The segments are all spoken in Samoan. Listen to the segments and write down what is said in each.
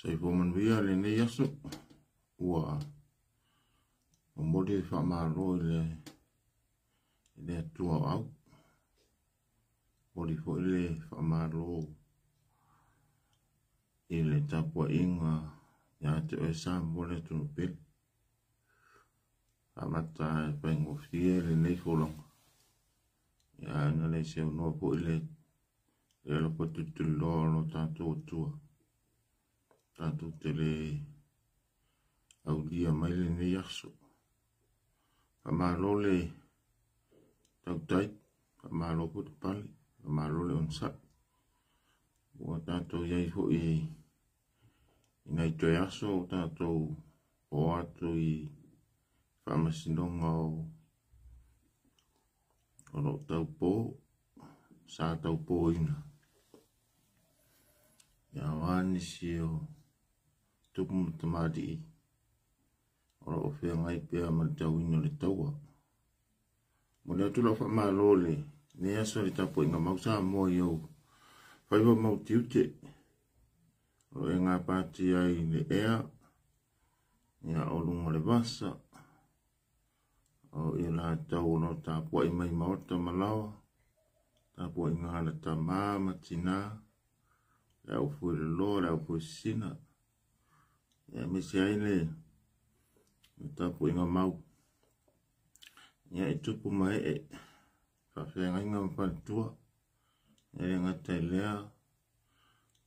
Soifua manuia lenei aso ua momoli le faamalo i le Atua o Au. Momoli foi le faamalo i le tapuaiga ia te oe Samoa le atunuu pele. Amata e faigofie lenei folauga. Ia na le seunoa foi le alofa tulituliloa o lo tatou Atua. Tatou te le aulia mai lenei aso. Faamalo le tautai, faamalo foi le pale, faamalo le onosai. Ua tatou i ai foi i nai toe aso o tatou o atu i faamasinoga o lo o taupo, sa taupoina. Ia aua nisi o tupu ma tamalii o lo o feagai pea ma le tauina o le taua. Momoli atu lau faamalo i lenei aso i le tapuaiga mau Samoa i ou faiva ma ou tiute. O lo o e gapatia ai i le ea, ia o luga o le vasa, o i latou o lo o tapuai mai maota ma laoa, tapuaiga a le tama ma tina, le au fueloloa, le au fuesina, aemaise ai le tapuaiga mau ia i tupu ma ee, faafeagaiga ma faletua, e le gata i lea,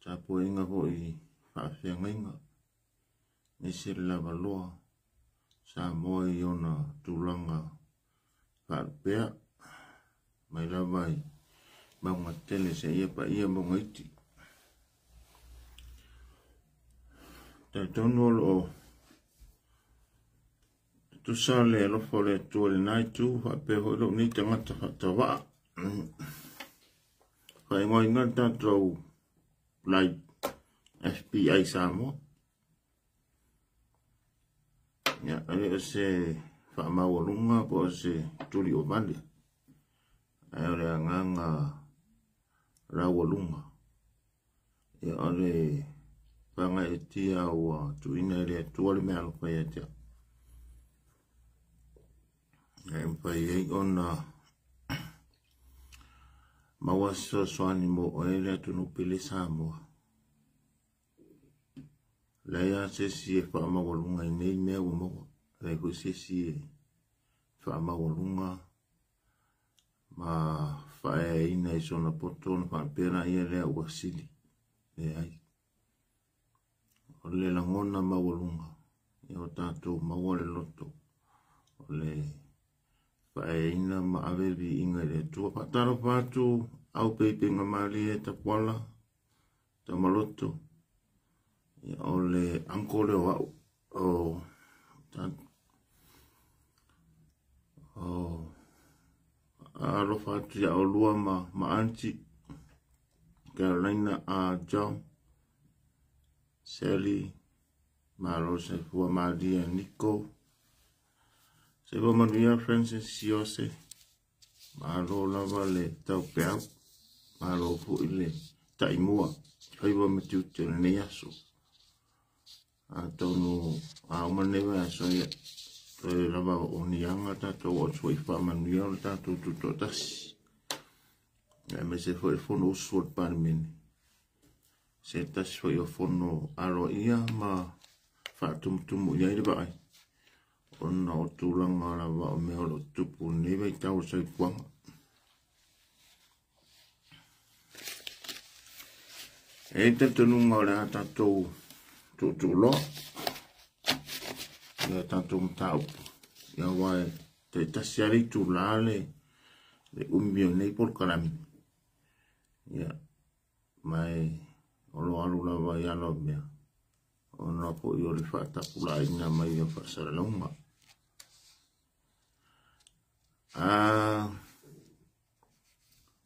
tapuaiga foi faafeagaiga, aemaise le lavaloa Samoa i ona tulaga faalupea, mai lava i mauga tele seia paia mauga iti. Talitonu o lo o tutusa le alofa o le Atua i lena itu faapea foi lou nei tagata faatavaa. Faaigoaina le tatou live FBI Samoa. Ia, e le o se faamaualuga po o se tuli o vale, ae o le agaga laualuga. Ia, o le faagaeetia ua tuuina e le Atua le mea alofa ia te au. Ia, e mafai ai ona maua se fesoasoani mo oe le atunuu pele Samoa. Leai lava se isi e faamaualuga i nei mea ua maua. Leai foi se isi e faamaualuga ma faaeaina i sona poto ona faapea laia lea ua sili. Leai. O le lagona maualuga, ia o tatou maua le loto o le faaeaina ma ave le viiga i le Atua. Faatalofa atu au peipeiga malie Tapuala Tamaloto, ia, o le uncle lea o au, o alofa atu ia olua ma auntie Carolina a John Sally Malo Saifua Malia Nico Soifua manuia Francis Siose Malo lava le taupeau, malo foi le taimua, faiva ma tiute o lenei aso. Atonu a uma lenei vaiaso, ia, toe lava o niaga tatou o atu foi faamanuia o le tatou tutoatasi. Aemaise foi le fono usu o le Palemene, se tasi foi o fono aloaia ma faatumutumu i ai le vaai, ona o tulaga lava o mea o lo o tutupu i lenei vaitau o le soifuaga. E i ai talitonuga o le a tatou tuutuuloa ia tatou mataupu, ia aua e taitasi lava le itula le umi o lenei polokalame. Ia, ma e o lo o alu lava i ala o mea, ona foi o le faatapulaaina mai o faasalalauga.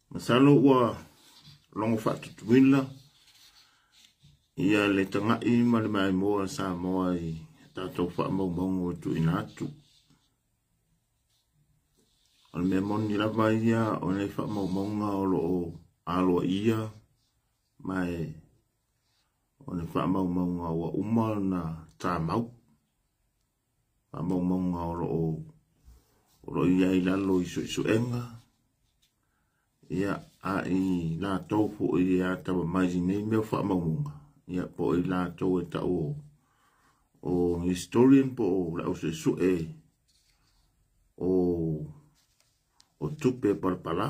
Masalo ua logo faatutuila ia le tagai ma le maimoa a Samoa i tatou faamaumauga ua tuuina atu. O le mea moni lava ia o nei faamaumauga o lo o aloaia ma e o le faamaumauga ua uma ona tamau, faamaumauga o lo o i ai i lalo i suesuega, ia, a i latou foi e atamamai i nei mea o faamaumauga, ia, po o i latou e tau o historian po o le au suesue o tupe palapala.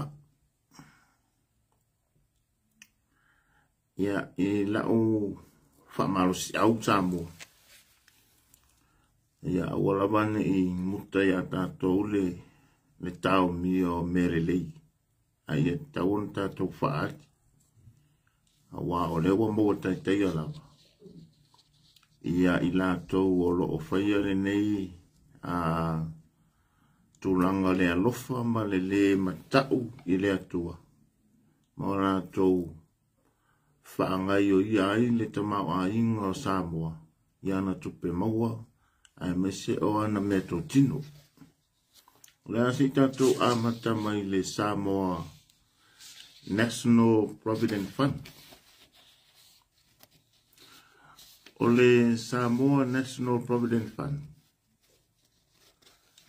Ia, i lau faamalosiau Samoa, ia aua lava ne i muta ia tatou le taomia o mea lelei, a ia tatau ona tatou faaali, aua o lea ua maua taitaia lava ia i latou o lo o faia lenei tulaga le alofa ma le lē mata'u i le Atua ma o latou faagaioia ai le tamaoaiga o Samoa i ana tupe maua aemaise o ana meatotino. O le a se i tatou amata mai le Samoa National Provident Fund. O le Samoa National Provident Fund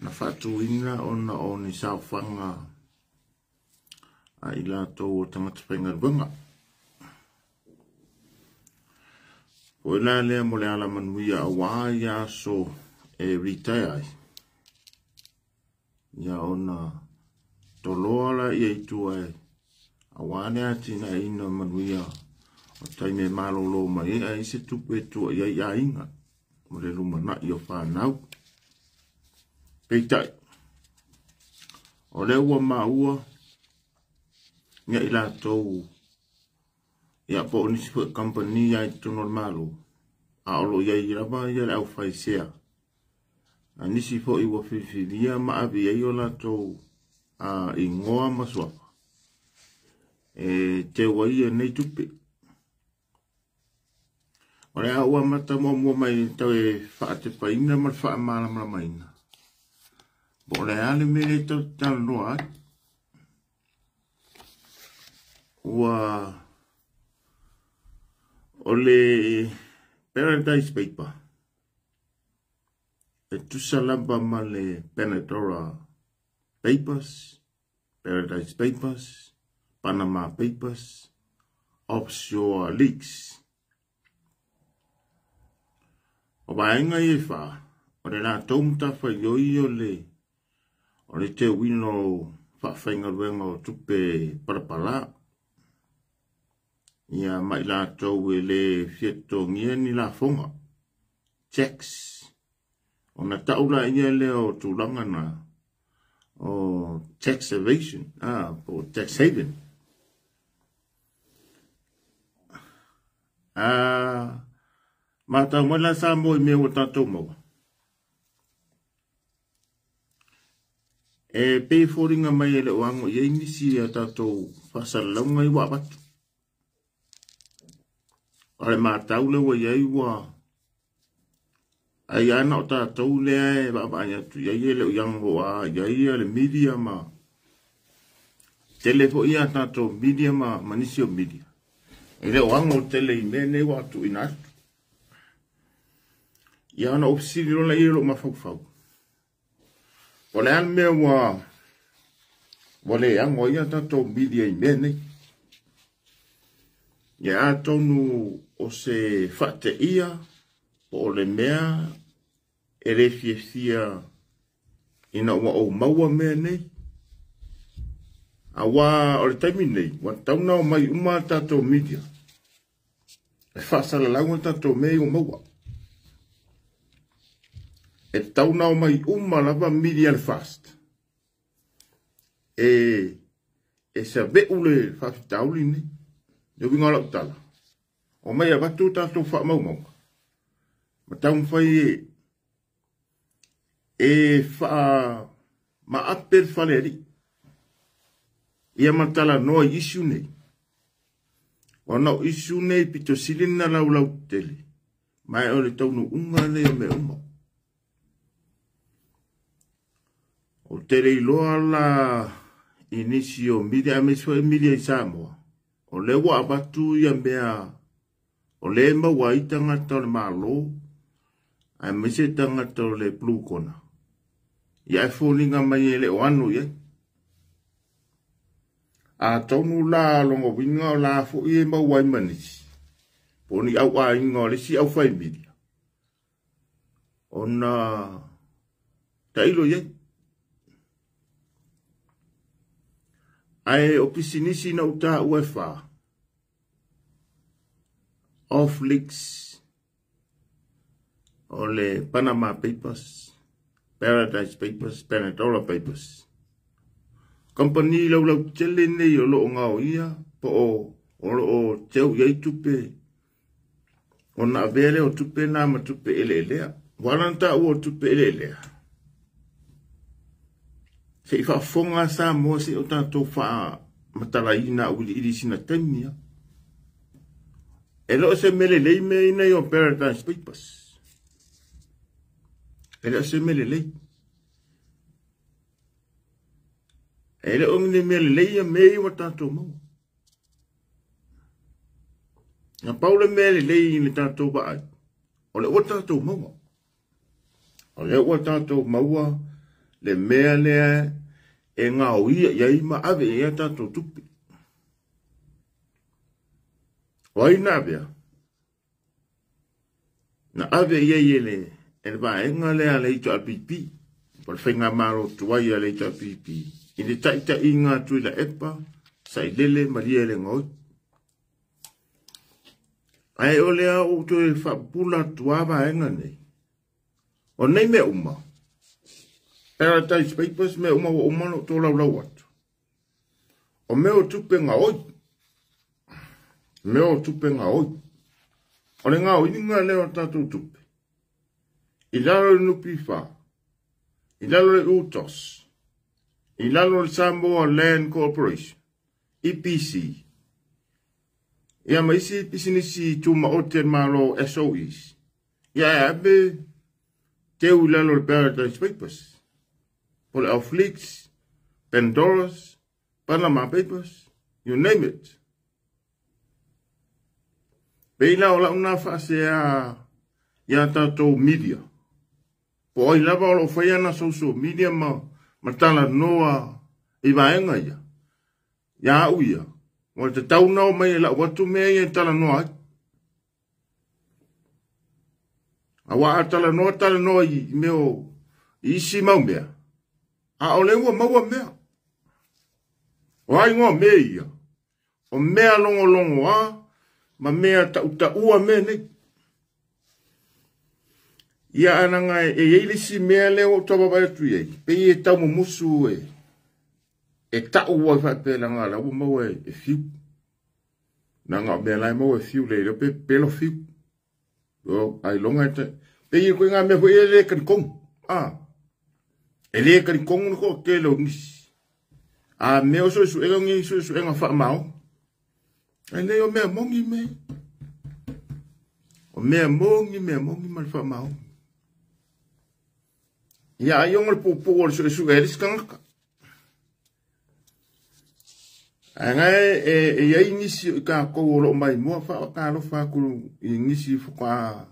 na faatuina ona o ni saofaga a i latou o tagata faigaluega. O i la lea mo le alamanuia auā ia aso e retire ai. Ia ona toloa la ia i tua e auā le atinaeina manuia o taimi e malolo mai ai ai se tupe e tua i ai aiga mo le lumanai o whanau. Peitai, o lea ua maua ia i latou ia po o nisi foi kamupani ai i totonu o le Malo, a o lo o i ai lava ia le aufaisea. A nisi foi ua filifilia ma ave i ai o latou igoa ma suafa e teu ai ia nei tupe. O le a ua amata muamua mai tau e faatepaina ma le faamalamalamaina po o le a le mea e tau talanoa ai. Ua o le Paradise Paper e tusa lava ma le Panadora Papers, Paradise Papers, Panama Papers, Offshore Leaks. O vaega ia e wha, o le latou matafaioi o le teuina o faafaigaluega o tupe palapala. Ia ma i latou e le fia totogia ni lafoga, tax. Ona tau la ia lea o tulaga na o tax evasion, po o tax haven. Matau mai la Samoa i mea ua tatou maua. E pei foliga mai e le o ago i ai nisi a tatou faasalalauga i ua avatu. O le matau lea ua i ai ua ai ana o tatou lea e vaavaai atu i ai e le o iago a i ai ia le media ma tele foi ia tatou media ma nisi o media. E le o ago tele i mea nei ua tuuina atu. Ia ona ou fesili loa lea i lou mafaufau. O le a le mea ua le ago ai a tatou media i mea nei? Ia atonu o se faateia po o le mea e le fiafia ina ua ou maua mea nei. Aua o le taimi nei, ua tatau ona omai uma a tatou media e faasalalau a tatou mea i ua maua. E tatau ona omai uma lava media le fast. E saveu le faafitauli nei. Le uiga o lau tala, omai avatu tatou faamaumauga ma taumafai e faamaape le fale alii. Ia ma talanoa i issue nei. Ona o issue nei pito sili na laulau tele. Ma o le taunuuga nei o mea uma. O te leiloa la i nisi o media, aemaise foi media i Samoa. O lea ua avatu ia mea O lea e maua ai tagata o le Malo aemaise tagata o le Blue Corner. Ia ae foliga mai e le o ano i ai. Atonu la lona uiga o la foi e maua ai ma nisi, po o ni auaiga o le isi aufai-media, ona tailo i ai. Ae o pisinisi na ou taua e fa, Off-Leaks, o le Panama Papers, Paradise Papers, Panadora Papers. Kamupani laulautele nei o lo o gaoia po o o lo o teu i ai tupe ona avea lea o tupe na ma tupe eleelea. Ua ala ona taua o tupe eleelea, se i faafofoga Samoa se i o tatou faamatalaina auiliili i sina taimi lava. E le o se mea lelei mea ia nei o Paradise Papers. E le o se mea lelei. E le o ni mea lelei ia mea ia ua tatou maua. Na pau le mea lelei i le tatou vaai, o le ua tatou maua. O lea ua tatou maua le mea lea e gaoia i ai ma ave i ai a tatou tupe. O ai na avea? Na ave i ai e le vaega lea a le HRPP, o le faigamalo tuai a le HRPP, i le taitaiga a Tuilaepa, Sailele, Malielegaoi. Ae o lea ua ou toe faapupula atu lava vaega nei. O nei mea uma, Paradise Papers, mea uma ua uma ona ou tolaulau atu, o mea o tupe gaoi. Mea o tupe gaoi. O le gaoiga lea o tatou tupe, i lalo o le NPF, i lalo o le UTOS, i lalo o le Samoa Land Corporation, EPC, ia ma isi pisinisi tumaoti a le Malo SOEs, ia e ave teu i lalo o le Paradise Papers, po o le Aufleaks, Pandoras, Panama Papers, you name it. Pei la o lau na faasea ia tatou media. Po o ai lava o lo o faia na social media ma talanoa i vaega ia. Ia au ia, ua tatau ona o mai e lau atu mea ia e talanoa ai. Aua a talanoa talanoa i mea o i isi mau mea, a o lea ua maua mea. O ai ngoa mea ia? O mea logologoa ma mea tautaua mea nei. Ia ae leaga e i ai le isi mea lea ua ou tau vaavaai atu i ai, pei e tau mumusu e tau ai faapea leaga o la ua maua e fiu. Leaga o mea la e maua e fiu le iloa pe pepelo fiu. O, ailoga e ta... Pei e ituaiga mea foi ia e le kalikonu. A, e le kalikonu le toatele o nisi. A mea o suesuega nei suesuega faamaoni. Ae le o mea moni mea. O mea moni, mea moni ma le faamaoni. Ia ai ona le puupuu o le suesue a le isi tagata. Ae na e i ai nisi o i tatou o lo o maimoa faatalofa atu i nisi faatoa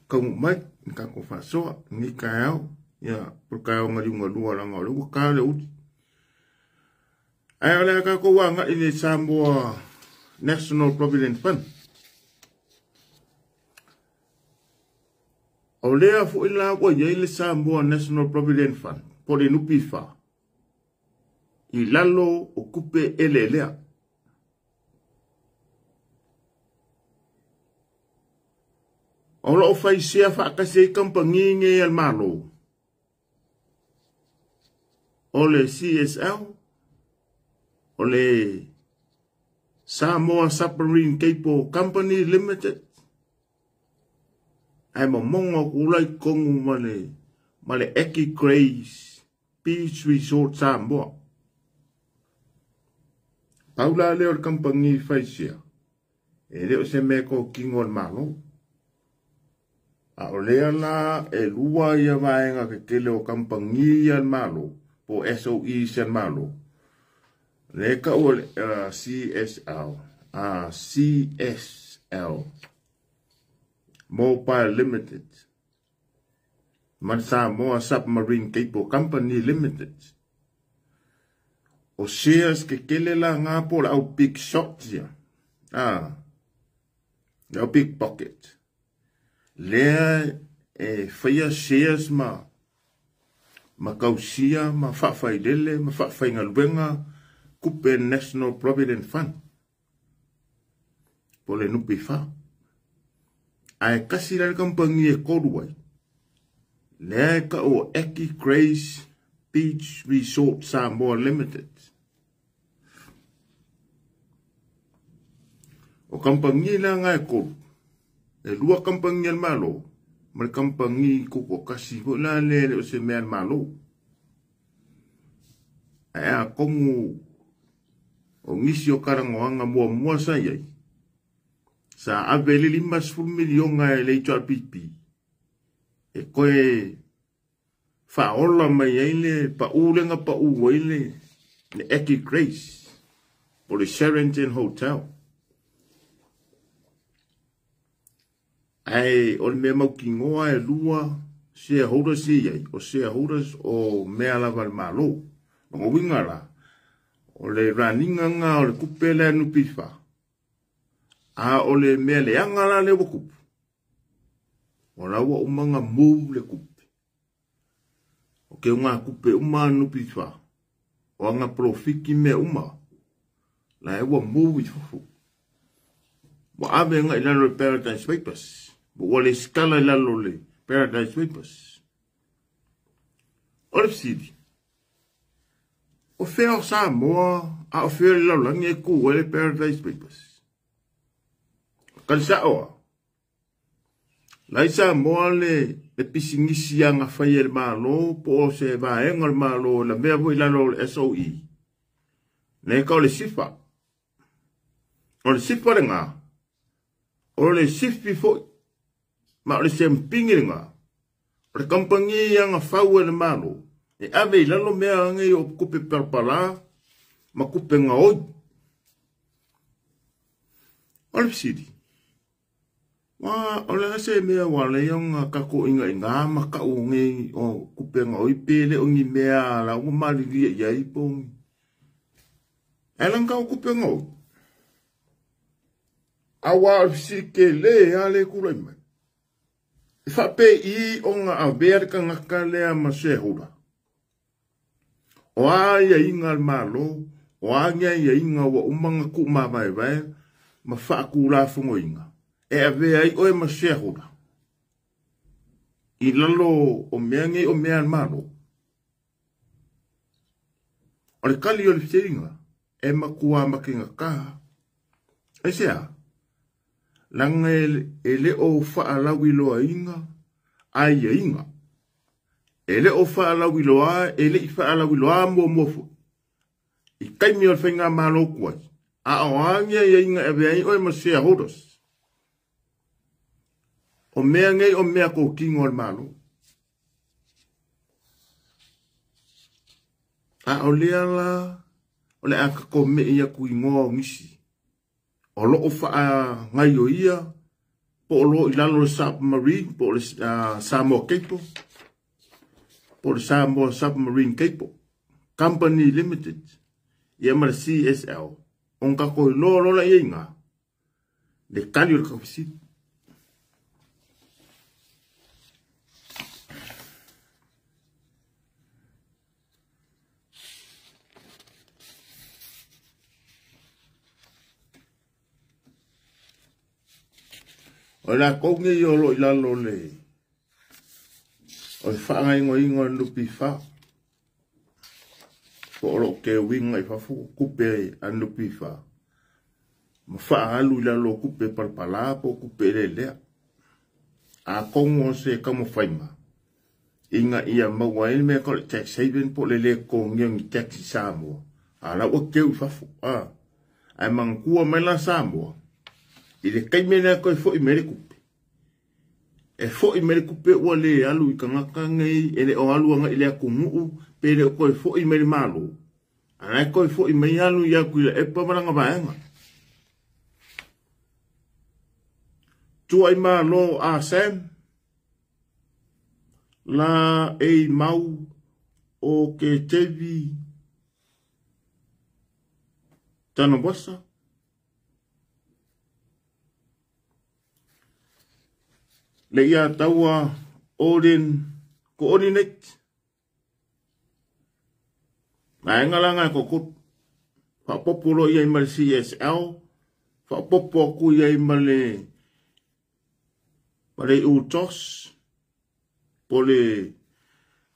taunuu mai i le tatou faasoa i lenei taeao, ia po o le taeao na liugalua leaga o lea ua ta le uli. Ae o le a tatou agai i le Samoa National Provident Fund. O lea foi la ua i ai le Samoa National Provident Fund po o le NPF i lalo o tupe eleelea. O lo o fai sea faatasi ai kamupani nei a le Malo, o le CSL, o le Samoa Submarine Cable Company Limited, ae momono atu la i totonu ma le Eki Grace Beach Resort Samoa. Pau la lea o le kamupani fai sea, e le o se mea e totino a le Malo. A o lea la e lua ia vaega tetele o kamupani ia a le Malo, po o SOEs a le Malo, lea e tau o le CSL, CSL. Mobile Limited ma le Samoa Submarine Cable Company Limited. O shares kekele la ngā po le au big shots ia. Ah, le au big pocket. Lea e whaia shares ma ma kausia ma whawhailele ma whawhaingaluenga kupe National Provident Fund. Po le nupi wha. Ae kasi la le kampangi e koru ai. Lea e ka o Eki Grace Beach Resort Samoa Limited. O kampangi la nga e koru. E lua kampangi al malo. Ma le kampangi koko kasi ko la le le o se mea al malo. Ae a kongu o ngisi o karangoanga mua mua sa iai. Sa ave le 50 milionga e le HRPP. E koe whaola mai ai le paulenga pau ai le Eki Grace po le Sheraton Hotel. Ai o le mea maukingoa e lua shareholders i ai, o shareholders o mea lava le malo. Longa winga la, o le raninga ngā o le kupe le NPF. A o le mea le anga la le wakupu. O la ua umanga mou le kupe. O ke unga kupe uma NPF. O anga profiki mea uma. La e ua mou i fufu. Wa ave nga i lalo le Paradise Papers. Wa le skala i lalo le Paradise Papers. O le fsiri. O whea o Samoa, a o whea le laulangi e kua le Paradise Papers. Kalisa oa. Lai Samoa le pisingisi anga whai e le malo, po o se vaenga le malo, la mea voi lalo le SOE. Ne ka o le sifa. O le sifa le ngā. O le sifi foi. Ma o le sempingi le ngā. O le kampangi anga whau e le malo. E ave i lalo mea ange o kupe palpala, ma kupe ngā oi. O le fisiri. Wa, o le ase mea wa le yonga kako inga inga ma ka o nge o kupe ngā oi pele o ngi mea la o maliria ia i pongi. E lang ka o kupe ngā oi. Awa o le fisiri ke le a le kura i mai. E whape i o ngā awea le kangaka lea ma se hura. O a ia inga al malo, o a ia ia inga wa umanga ku ma vai vai, ma whaaku la fungo inga. E awea i oe ma se hura. I lalo o mea ngei o mea al malo. O le kali o le whiteringa, e makua makinga kaha. E sea, langa e le o whaalawi loa inga, a ia inga. E le o whaalawi loa, e le i whaalawi loa mua mua fo. I kaimi o le whainga malo kuai. A o angia ia inga e vea i oe ma shareholders. O mea ngei o mea ko kingo al malo. A o lea la, o le aka ko me ia kui ngoa o ngisi. O loo whaa ngai o ia, po o loo i lalo le submarine, po o le Samoa Cable, po o le Samoa Submarine Cable Company Limited, ia ma le CSL, o ngā koi loa lola ia inga, le kali o le kawhisiri. O la kongi i olo i lalo le o le whaangai ngo ingo nupi wha. Po olo ke winga i whafu kupe a nupi wha. Ma whaalu i lalo kupe palpala po kupe le lea. A kongo se kamo whainga. Inga ia maua e mea ko le tax haven po le le kongi ngi taxi Samoa. A la ua keu i whafu. Ai mangkua mai la Samoa. I le kaimena koe fo i mere kupe. E fo i mere kupe ua le alu i kangaka ngei, e le o alu anga i le akungu'u, pe le o koe fo i mere malo. Ana e koe fo i mai alu i aku i la epa maranga vaenga. Tuaimalo a Sam, la e mau o ke tevi Tanawasa. Le ia taua Odin coordinate. Vaega la ngai ko faapopo loa i ai ma le CSL, faapopo aku i ai ma le UTOS, po le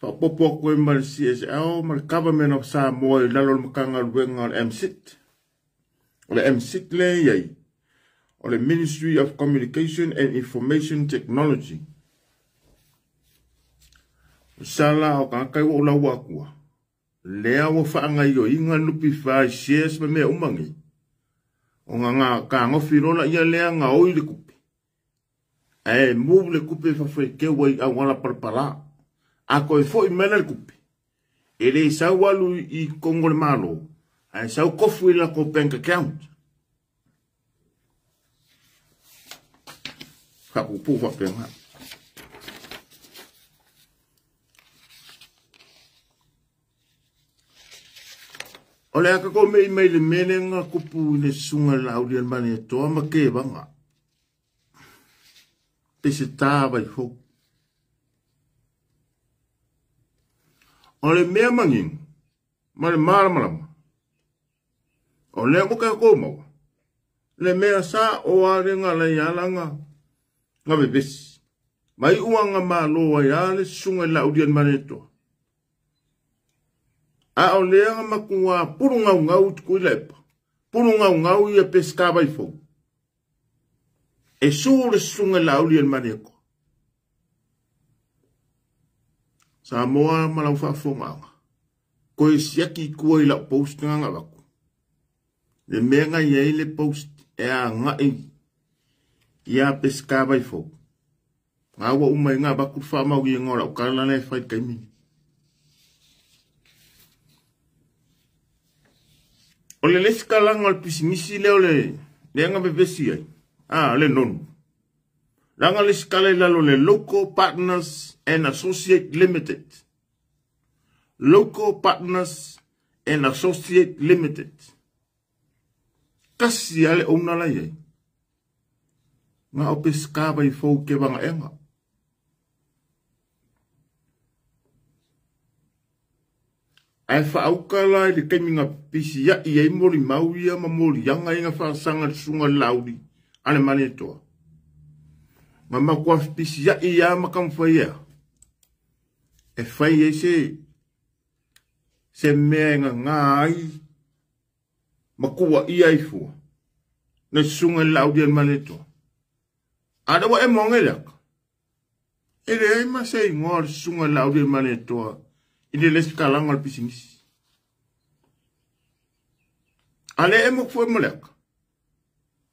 faapopo aku ai ma le CSL ma le Government of Samoa i lalo o le Matagaluega o le MSIT. O le MSIT le i ai, o le Ministry of Communication and Information Technology. O sala o ka kai o lau akua. Lea ua faagaioiga lupi fai shares ma mea uma nei. O ngā ka ngofi lola ia lea ngā oi le kupe. Ae move le kupe fawhai i awala palapala. A koe foi mena le kupe. E le sau alu i Kongo le malo. Ae sau kofu i lako bank account. Whakupu whapenga. O le aka ko mei mei le mele ngā kupu i le sunga lau li almani e toa ma ke wanga. Pe se tā vai fou. O le mea mangin, ma le malamalama. O le ako ka kō maua. Le mea sa o a le ngā lei ala ngā bebesi. Mai uanga malo ai a le sunga lau li almani e toa. A o lea nga makua puru ngau ngau tuku i lepa. Puru ngau ngau i e peska vai fou. E su le sunga lau li el maniako. Samoa ma lau whaafonga. Koe siaki kua i lau post nga nga waku. Le mea nga iei le post e a ngai i a peska vai fou. Ngā ua umai ngā waku whaamau i ngā lau karalana e whai kaimini. O le lesi kalanga o le pisimisi lea o le leaga vevesi ai, le nonu. Laga le sikala i lalo le Local Partners and Associate Limited. Local Partners and Associate Limited. Kasi ale ouna la iai. Ngā o pesika vai fou ke vanga enga. Ae whaauka la i le kaimi ngā pisi ia i ei mori mau ia ma mori ianga i ngā whaasanga le sunga lauri a le mane toa. Ngā makua pisi ia i ia makamwhai ia. E whai e se mea ngā ngā ai makua ia i fua. Le sunga lauri a le mane toa. A rewa e monga laka. E le ai ma se ingoa le sunga lauri a le mane toa. I le lesi kalanga o le pisimisi. A le e mo fue mo leaka.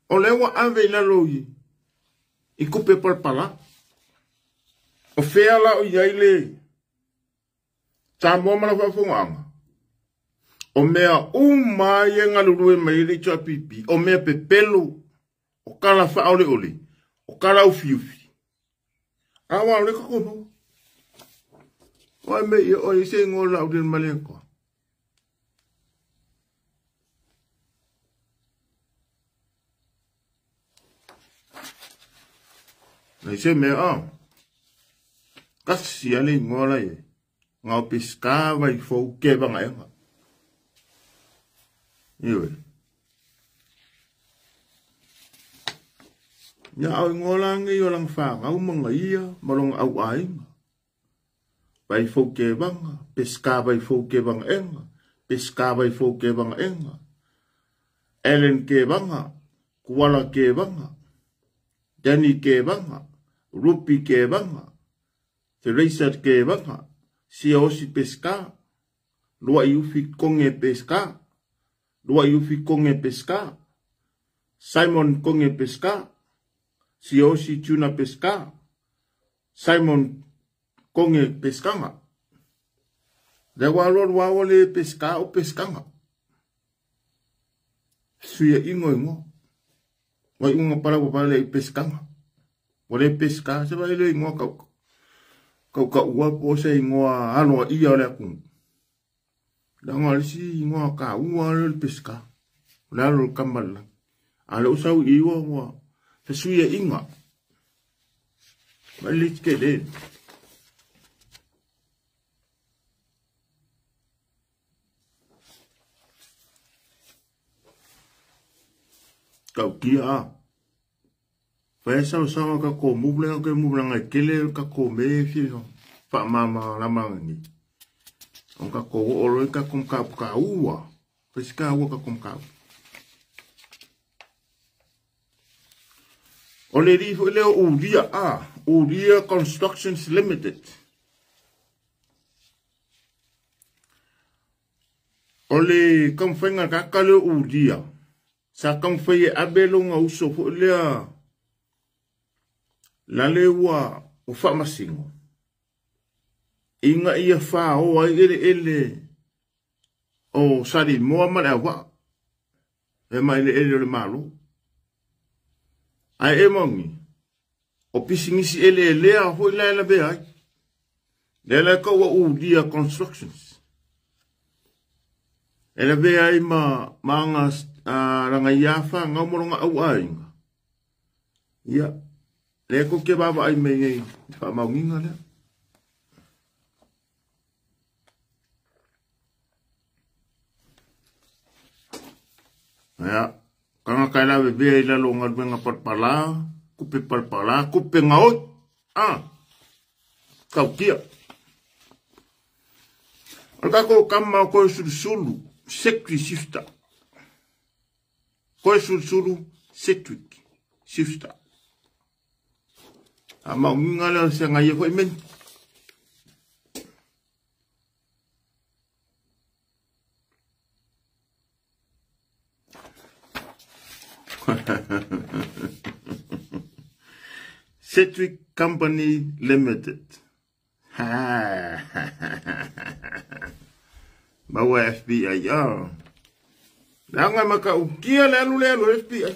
O le ua ave i lalo i kupe palapala. O fea la o iai le Samoa ma la faafofogaga. O mea uma ai e galulue mai le HRPP. O mea pepelo. O kala whaole ole. O kala ufiufi. Awa o le kakomo. O me i o i se ngola o den maleko. Nei se mea a. Kasi ale ngola ye. Ngau piska vai fou ke vanga enga. Iwe. Nya au ngola ngi o lang wha ngau manga ia malonga au ainga. Vai fou ke vanga, pesca vai fou ke vanga enga, pesca vai fou ke vanga enga. Ellen ke vanga, Kuala ke vanga, Danny ke vanga, Rupi ke vanga, Teresa ke vanga, Siosi pesca, Lua iufi konge pesca, Lua iufi konge pesca, Simon konge pesca, Siosi tuna pesca, Simon konge pescanga. Le wa lo wa le pesca o pescanga. Suia ingo ingo. Wai unga para wa le pescanga. Ua le Peseta se vaai le igoa kaukaua po o se igoa aloaia o le atunuu. Leaga o le isi igoa taua lea o le Peseta. O le alo o le tama le lagi. A o lea ua sau i i ua fesuiaiga. Vaai le tele. Tautia a. Fai saosaoa ka ko move ke move langa kele ka ko me fi fa mama la manga ni. On ka ko o lo ka kom ka ka ua. Fai ka ua ka kom ka. O le ri fo le Uria a Uria Constructions Limited. O le kamfenga ka ka le Uria. Sa kamfei e abe longa uso fo lea la le ua o faamasingo. Inga ia wha o ai ele ele o sari moa ma le awa. E mai le ele o le malo. Ai e maungi. O pisingisi ele elea hoi la ela be ai. Le la ka ua Uria Constructions. Ele be ai ma manga ranga ia wha ngau moronga au ainga. Ia. Le ko ke baba ai me nei wha maunginga lea. Ia, kanga kai la bebe i lalo ngaluenga palpala, kupe palpala, kupe ngaoi. Ah, kautia. O kako kama koe sulusulu, sekri sifta. Koe sulusulu, sekri sifta. A maunginga lea se ngai e hoi men. Citric Company Limited. Ha. Maua FBI. Ah. Langa maka ukia le alu le alu FBI.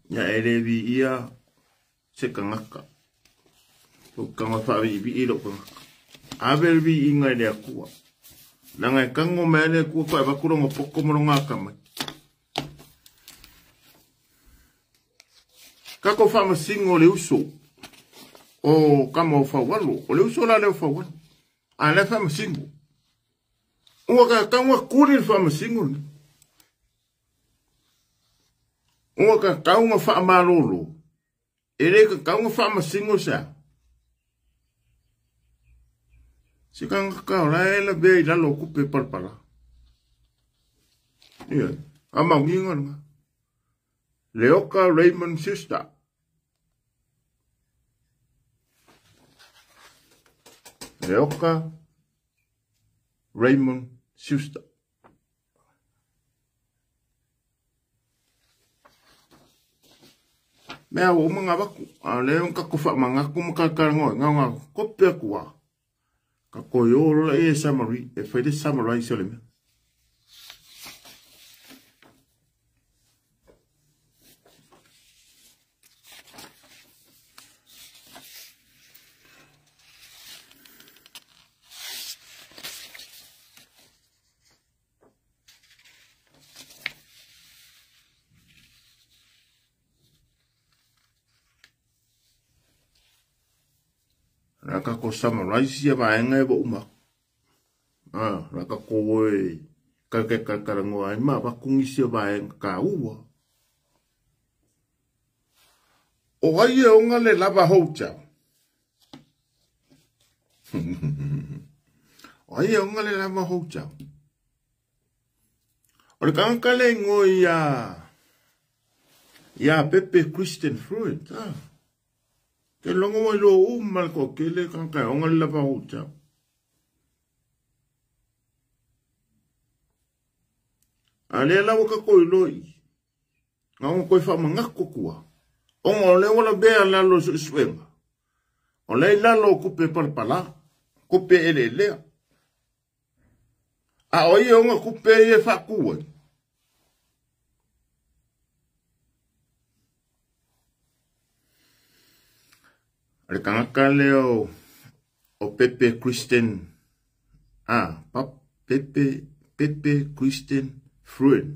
Ya elevi ia se kangaka. O kanga whavi i ilo kangaka. Abel vi inga le akua. Langa e kango mea le akua kwa vakurongo poko moronga akamai. Kako whamasingo le uso o kama o whawalo. O le uso la le o whawalo. A le whamasingo. Ua ka kaunga kuri le whamasingo ni. Ua ka kaunga whaamalolo. E le ka kaunga whamasingo sa. Se kanga ka o la e la bea i lalo kupe palpala. Ia, a maunginga nga. Leoka Raymond Sister. Leoka Raymond Sister. Mea o mga waku. A leo ka kofa mga kumakakango. Nga nga kopia kua. Ka koyoro e summary. E whaide summary se le mea. Raka ko summarize ia vaenga e bo uma. Ah, raka ko e ka ke ka karangoa ai ma vakungisi vaenga ka ua. O ai e onga le lava hotel. O ai e onga le lava hotel. O le kanga le ngoi ia Pepe Christian Fruit. Ah. Te longo mai lo uma ko kele kanga onga le lava hotel. A le lawa ka koi loi. Ngā koi wha mangako kua. Onga o le wala bea lalo suenga. O le lalo kupe palpala. Kupe ele lea. A o ia onga kupe e whakua. O le tagata lea o Pepe Christian, Pepe, Pepe Christian Fruit.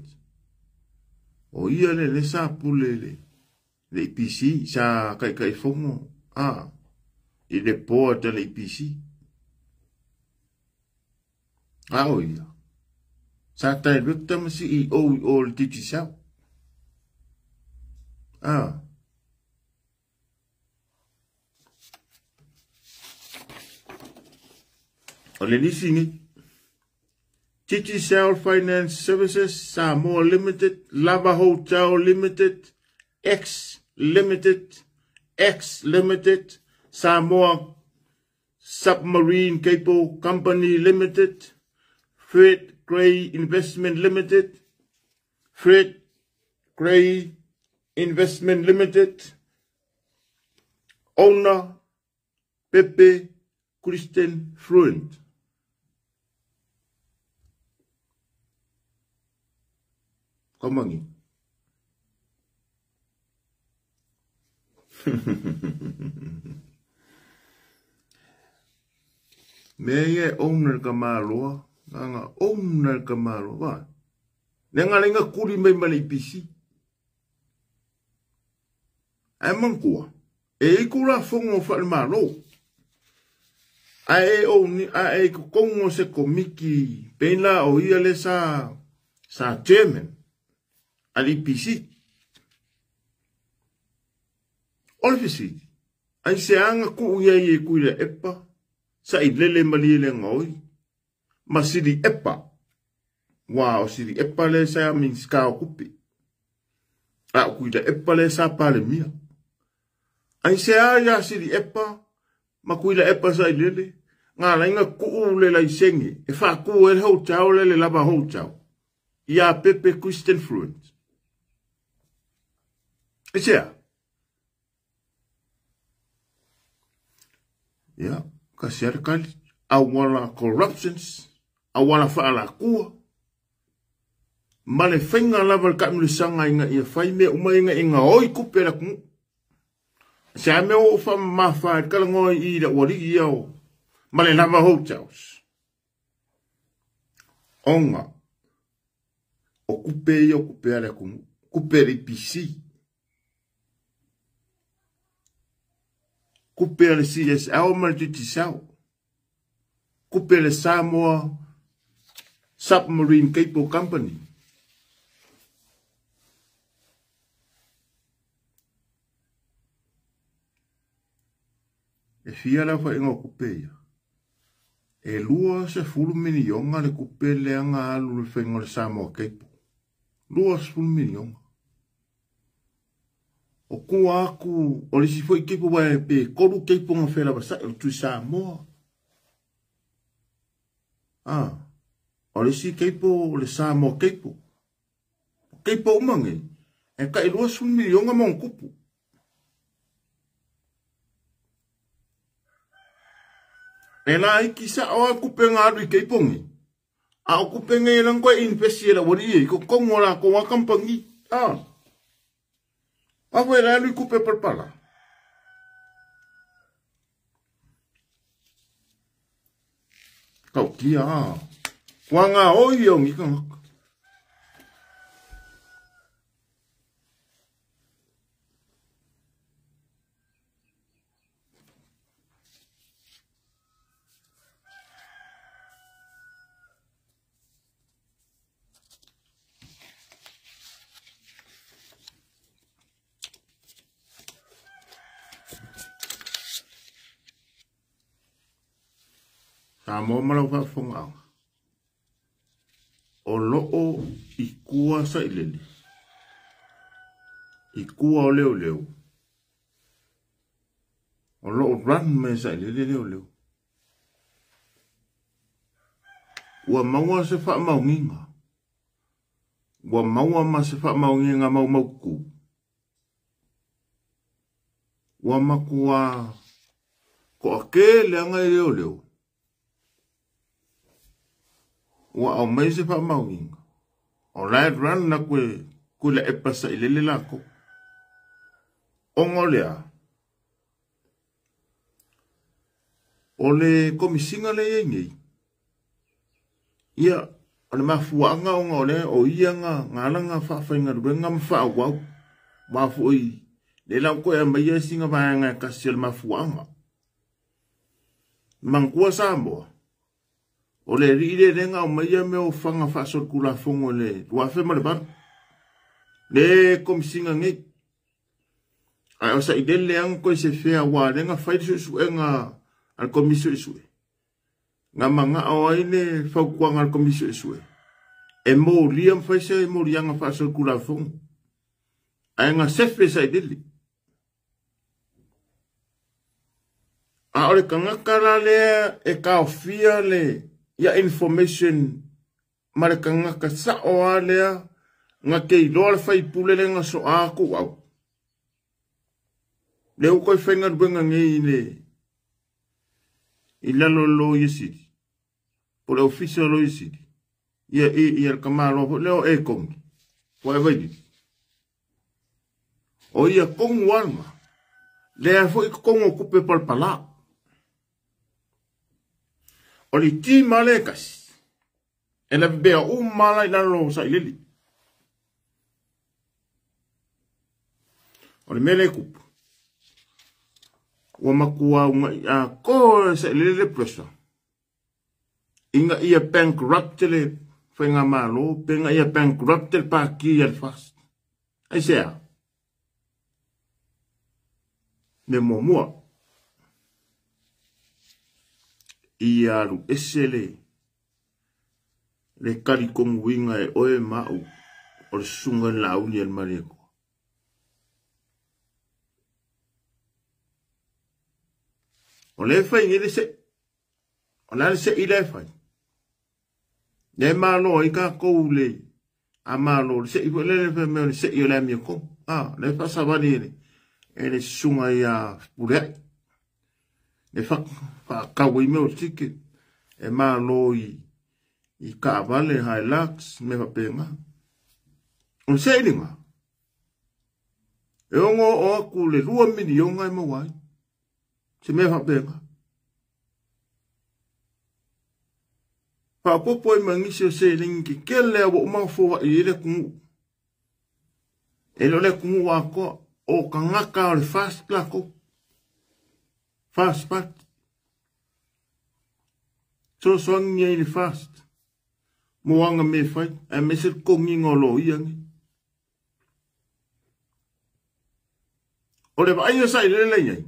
O ia le le sa pule le EPC, sa taitaifono, i le board a le EPC. A o ia, sa director ma CEO i o le Digicel. O le lisi nei, Digicel Finance Services, Samoa Limited, Lava Hotel Limited, X Limited, X Limited, Samoa Submarine Cable Company Limited, Fred Gray Investment Limited, Fred Gray Investment Limited, Owner Pepe Christian Fruent. Kamangi. Mea ia e owner ka maloa, nganga owner ka maloa, va. Ne ngā lenga kuri mai ma le IPC. Ai mangkua, e iku la fongo whae malo. Ai e o ni, ai e kukongo se komiki, pena o ia le sa chairman al IPC. O le fisiti, ai se anga ku ia i e kui le epa, sa i lele mali le ngoi, ma siri epa. Wa o siri epa le sa min ska o kupi. A o kui le epa le sa pale mia. Ai se a ia siri epa, ma kui le epa sa i lele, ngā lainga kuu le lai sengi, e wha kuu e le hotel le le lava hotel. Ia Pepe Christian Fluent. E sea? Ia, ka sea kali. Awala corruptions, awala whaala kua. Ma le whainga lava le kaamilisanga inga ia whai mea uma inga inga oi kupe la kumu. Se a mea o wha mawha e kala ngoi i la wari ia o. Ma le lava hotels. Onga. O kupe ia o kupe ala kumu. Kupe le IPC. Kupe le CSL ma le Digicel. Kupe le Samoa Submarine Cable Company. E fia la wha inga kupe ia. E lua se fulu minionga le kupe le anga alu le whainga le Samoa Cable. Lua se fulu minionga. O kua aku, o le sifo i kepo wae pe koru kepo ngā whela wasa, o tui Samoa. O le si kepo, o le Samoa kepo. Kepo umange, e ka e lua se fulu minionga maung kupu. E la iki sa o a kupe ngā alu i keipongi. A o kupe ngā e lang koe investi e la wari e, ko kongo la ko wakampangi. A koe la alu i kupe palpala. Kau kia a. Kua ngā oi o ngika ngaka. Samoa ma lau faafofoga. O loo i kua sa ilele. I kua o leo leo. O loo run me sa ilele leo leo. Ua maua se wha maunginga. Ua maua ma se wha maunginga mau mauku. Ua makua ko ake le anga i leo leo. Ua au mai se wha maunginga. O lai run na koe kula e pasa i lele lako. Ongo lea. O le komisiga le iai nei, ia, o le mafuaaga ona o lea o ia nga galaga faafaigaluega ma faaauau. Aua foi le la ua toe aumaia sina vaega e tasi o le mafuaaga. Manatua Samoa, o le alii lea lea na aumaia mea o faga faasolitulafono i le 2008. Le komisiga nei. Ae o sailele lava na toe sefea aua o lea na fai le suesuega a le Komisi Suesue, na manao ai le fautuaga a le Komisi Suesue e molia ma fai se moliaga faasolitulafono, ae na sefe sailele. A o le tagata la lea e taofia le ia information ma le tagata sao lava lea na te iloa le faipule lea na soa atu au. Lea ua toe faigaluega nei i le i lalo o le Loia Sili, po o le Ofisa o Loia Sili, ia ia le tamaloa foi lea o Ekogi, po o Evailili. O ia tonu lava lena, lea foi i totonu o tupe palapala. O le team lava lea e tasi, e lavevea uma lava la i lalo o sailele. O le mea lea e tupu, ua matua una'i atoa e sailele le pressure ina ia bankrupt le faigamalo pe ina ia bankrupt le pati a le FAST. Aisea? Mea muamua, ia alu ese le le talitonuina e oe ma au o le susuga i le Laauli a le Malietoa. O lea e fai nei le se'i. O le a le se'i lea e fai? Lea e malo ai tatou le a malo le se'i foi lea fai mai o le se'i o le amiotonu. Ah, lea e faasavali e le e le susuga ia Fepuleai. Le faatau ai mea o ticket e malo i i taavale Hilux mea faapena. O le se'i lena e ono oo atu le 2 miliona e maua ai. Se mea faapena. Faaopoopo ai ma nisi o seleni tetele lava ua uma ona foai i ai le atunuu. E le o le atunuu atoa, o tagata o le FAST latou. FAST Party. Fesoasoani ai i le FAST mo ana mea e fai, aemaise le totogiina o loia nei. O le vaaiga sa i lele i ai,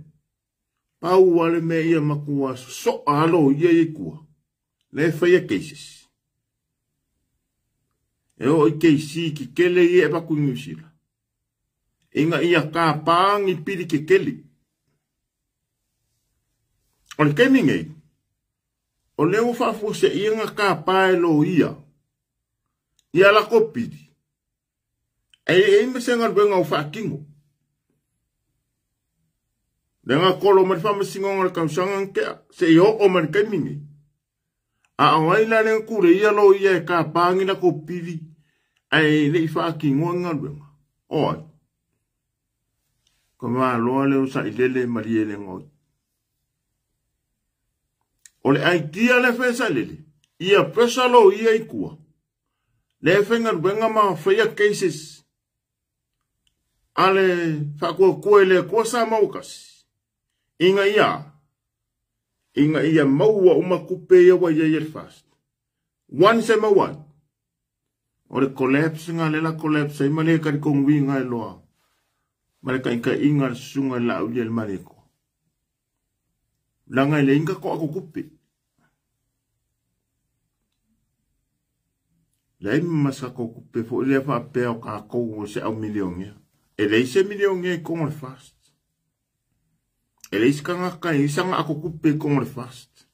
pau lava le mea ia matua sosoa lava loia ia i tua, lea e faia cases. E oo i case tetele ia e avatu i Niu Sila, ina ia tapa ni pili tetele. O le taimi nei, o lea ua faafuaseia na tapa e loia ia latou pili, Ae i ai ma se galuega o faatino. Lea na kolo mai le faamasinoga o le tausaga na tea, seia oo mai le taimi nei. A o ai la lea na tuleia loia e tapa ni latou pili ae le i faatinoa ni galuega? O ai? Ka maloa lea o Sailele malie le goi. O le idea lea fai e Sailele, ia pressure loia i tua. Lea e faigaluega ma faia cases a le Faatuatua i le Atua Sa Mauatasi ina ia ina ia maua uma tupe ia ua i ai e le FAST. Once e maua ai, o le collapse nga lea la collapse ai ma le talitonuina e loa ma le taitaiga a le susuga i le Laauli a le Malietoa. Leaga e leai ni tatou ato tupe. Leai ma se tatou tupe foi lea faapea o tatou o se au milionea. E leai se milionea i totonu o le FAST. E leai se tagata e i ai sana ato tupe i totonu o le FAST.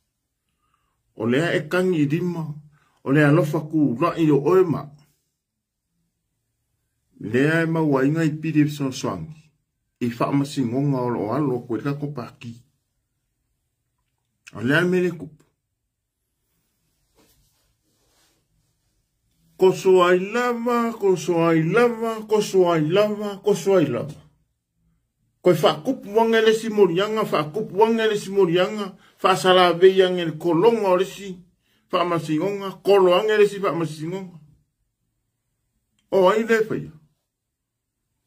O lea e tagi i lima, o le alofa tulai o oe ma au. Lea e maua ai nai pili e fesoasoani i faamasinoga o lo o alo atu ai le tatou Pati. O le a le mea lea e tupu? Toso ai lava, toso ai lava, toso ai lava, toso ai lava. Koe faakupu age le isi moliaga, faakupu age le isi moliaga, faasalavei age le kologa o le isi faamasinoga, kolo age le isi faamasinoga. O ai le faia?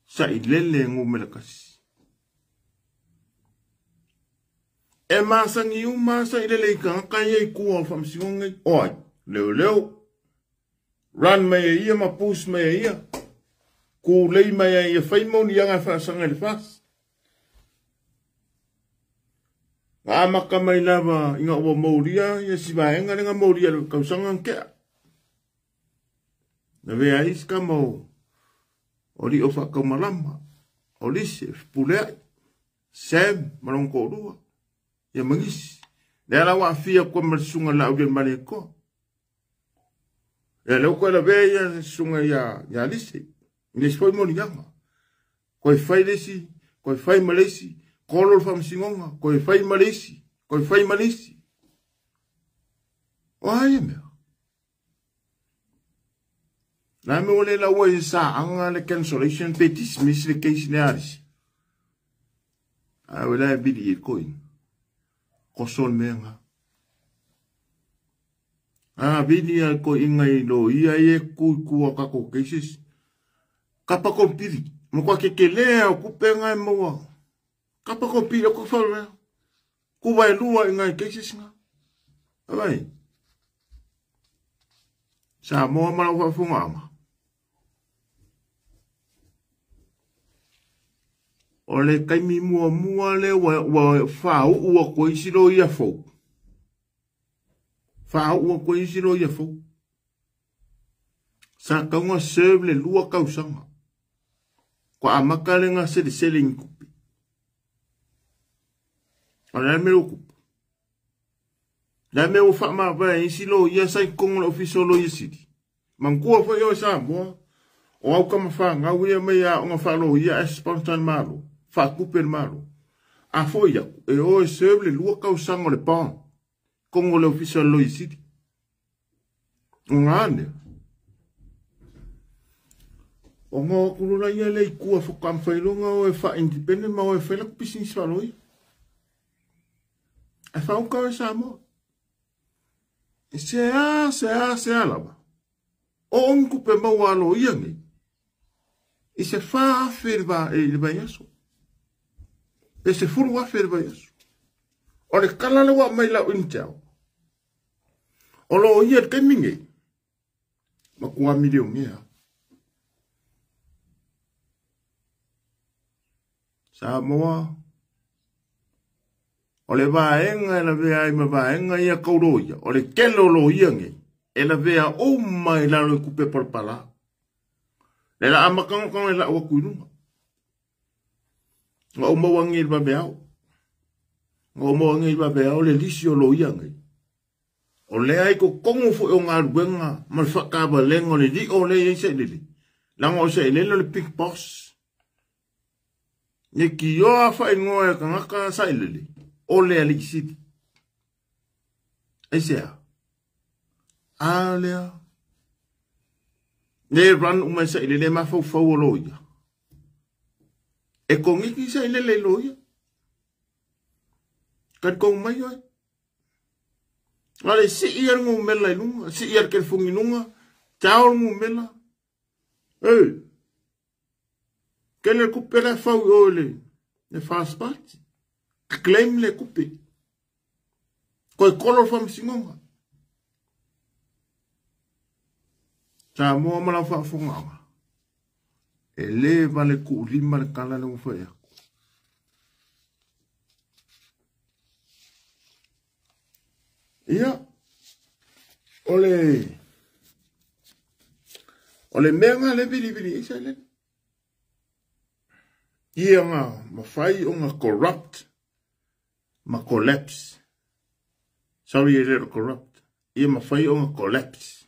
Sailele e numera kasi. E masani uma sailele i tagata ia i tua o faamasinoga nei. O ai? Leoleo. Run mai e ia ma push mai e ia. Kulei mai e ia fai moliaga e faasaga i le fasi. Na amata mai lava ina ua molia ia si vaega lea na molia i le tausaga na tea. Na vea ai si tama o lio faataumalama, o Lise, Fepuleai, Sam ma lona toalua, ia ma nisi. Lea la ua aafia atu ai ma le susuga i le Laaulialemalietoa. Ia lea ua toe lavea ia le susuga ia Lise i le isi foi moliaga. Toe fai le isi, toe fai ma le isi, kolo le faamasinoga, toe fai ma le isi, toe fai ma le isi. O a ia mea? La mea ua le laua i saaga le cancellation pe dismiss le case lea a Lise. Ae ua la e vili i le koina. Koso le mea nga. A vili a le koina i loia ia e tu i tua o tatou cases. Kapa kompili. Matua kekelē a o kupe nga e maua. Kapa kompili o ko whaura. Kuwa e lua i ngai cases nga. Abai. Samoa ma lau faafofoga. O le taimi muamua lea ua faauu atu ai isi loia fou. Faauu atu ai isi loia fou. Sa tatau ona serve le 2 tausaga. Ua amata le gaselesele i ni tupe. O le a le mea ua tupu? Le a le mea ua faamavae ai isi loia sa i totonu o le Ofisa o Loia Sili? Manatua foi oe Samoa, o au tama fanau ia mai aoga faaloia ae sponsor e le Malo, faatupe e le Malo. A foi atu, e o e serve le 2 tausaga o le bond, totonu o le Ofisa o le Loia Sili. O ngā nea. O ngā okulula ia le i kua whakamwhaironga o e wha-independent ma o e whaila ku business whaloi. E whaukau e Samoa. E se a, se a, se a lava. O ongi kupe maua alo ia nei. I se 4,000 le va, e, le vaiaso. Pe se 10,000 le vaiaso. O le kala le wa mai lau intel. O lo ia le taimi nei. Matua milionea. Samoa. O le vaega e lavea ai ma vaega ia kau loia. O le tele o loia nei. E lavea uma i lalo i kupe palapala. Le la amakanga kanga i lau aku i lunga. Nga o maua ngi le vaveao. Nga o maua ngi le vaveao le lisi o loia nei. O lea ai ko kongo fo o ngā ruenga ma le whakavalenga o le li o le i se lele. Langa o se lele o le big boss. Ne ki oa whaingoa e kangaka sa lele. O lea li siti. E sea. A lea. Ne run uma sa lele ma fau fau o loia. E kongiki sa lele loia. Kan kong mai oi. Ale si ia ngumela i lunga, si ia ke fungi lunga, tao ngumela. Ei. Kele kupe la fau o le le fast party. Claim le kupe. Koi kolo fam singonga. Samoa ma lau faafofoga. E le vale ku lima le kala le ufa ya. Ia, o le mea ngā le vili vili e sa le. Ia ngā mawhai o ngā corrupt ma collapse. Sorry, e le corrupt. Ia mawhai o ngā collapse.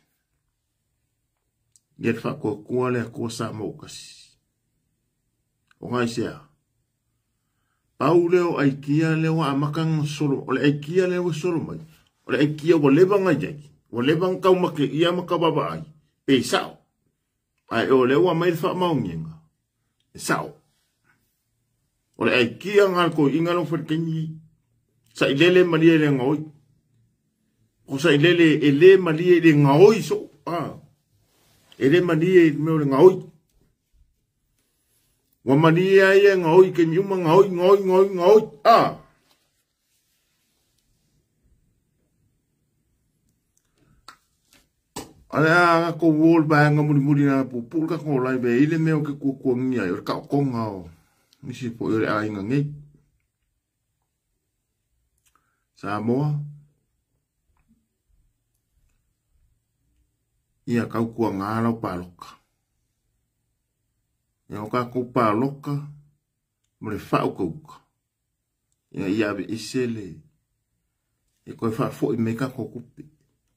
Ia te whakoa le kua sa mōkasi. O ngā isea. Pau leo aikia leo a makanga solo. O le aikia leo solo mai. O le aikia wa leva ngai jai. Wa leva ngau make ia makababa ai. Pe sao. Ai o leo a mai wha maungenga. E sao. O le aikia nga le toeaina lea ua fai i le taimi lenei. Sailele malie i le gaoi. O sailele e le malie i le gaoi soo. E le malie i le mea o le gaoi. Ua malie ai e gaoi taimi uma gaoi, gaoi, gaoi, gaoi. A le a tatou o le vaega mulimuli na puupuu le tatou live e i ai le mea ou te tuatuagia ai o le taotoga o nisi foi o le aiga nei. Samoa, ia tautuaga lau palota. Ia o tatou palota ma le faautauta ina ia aveese le e toe faafoi mai tatou tupe.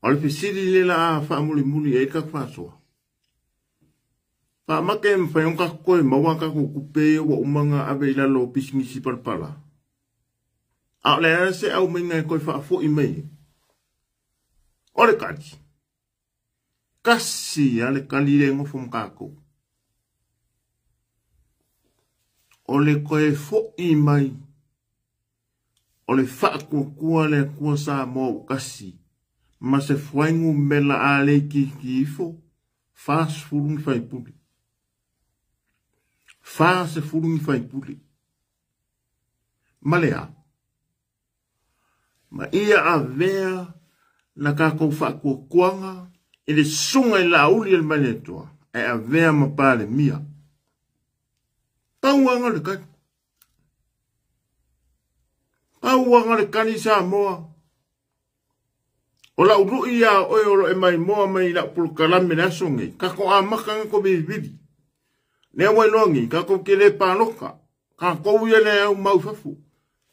O le fesili lea la a faamulimuli i ai le tatou faasoa. Faamate e mafai ona tatou toe maua a tatou tupe ia ua uma ona ave i lalo o pisinisi palapala. A o le a se aumaiga e toe faafoi mai ai? O le tali, tasi lava le tali lea e nofo ma tatou. O le toe foi mai o le faatuatua le Atua Samoa ua tasi ma se fuainumera a le itiiti ifo 40 ni faipule. 40 ni faipule. Ma le a? Ma ia avea la tatou faatuatuaga i le susuga i Laauli a le Malietoa e avea ma Palemia. Pau lava le tali. Pau lava le tali Samoa. O lau lui ia oe o lo e maimoa mai i lau polokalame le aso nei. Tatou amata na ko vilivili. Lea ua iloa nei, tatou te le paloka. Tatou ia le au mau fafo.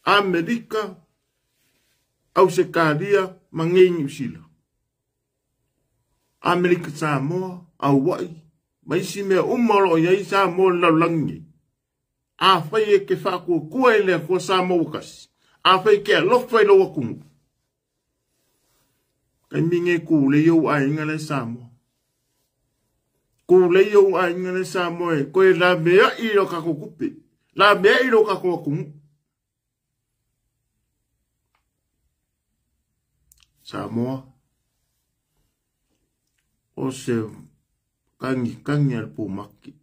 Amerika, Ausetalia ma nei Niu Sila. Amerika Samoa, Auai, ma isi mea uma o lo o i ai Samoa i le lalolagi nei. Afai e te faatuatua i le Atua Samoa ua tasi, afai e te alofa i lou atunuu, taimi nei kulei ou aiga la i Samoa. Kulei ou aiga la i Samoa e toe laveai i lo tatou tupe, laveai i lo tatou atunuu. Samoa, o se kagikagi a le pumaki,